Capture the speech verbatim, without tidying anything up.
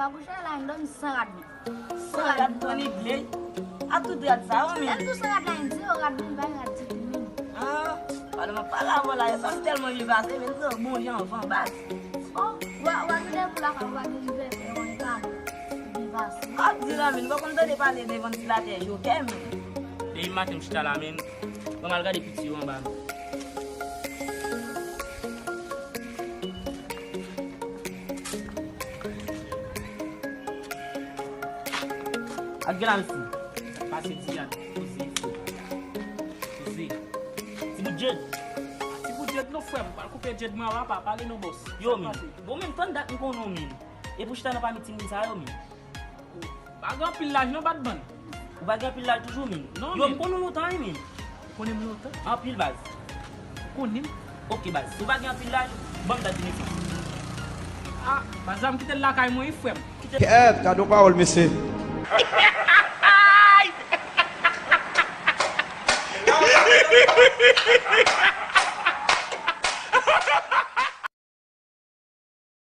Akouche la, m dòmi san rad men. San rad pou li ble. A tout rad sa yo, men. Lè m di w san rad la, m di yo rad men, pa rad ti men. Ah, pale mwen pale avè w la, yo sa m tèlman byen pase, men se bon jan anvan baz. Bon, w a, w a kite pou lakay, w a gen ivè, fè yon epa, byen pase. Kòb di la, men, m pa konn tande pale de vantilatè jokè, men. Depi maten m chita la, men. Ban m al gade piti yo anba, men. Ak gen la, mesye. Pase di a, poze, poze. Ti bout djed. Ti bout djed non, frè m. Pral koupe djed mwen a papa, pale non, bòs. Yo, men. Bon, men, tann dat m konnen w, men. E pou chita nan pami timoun sa yo, men. Pa gen anpil laj non, Batman. Ou pa gen anpil laj toujou, men. Non, men. Yo, m konnen w lontan, wi, men. Ou konnen m lontan? Anpil, baz. Ou konnen m? Ok, baz. Si w pa gen anpil laj, ban m dat de nesans. Ah, baz la, m kite l lakay mwen, wi, frè m. Kèt, gade yon pawòl, mesye.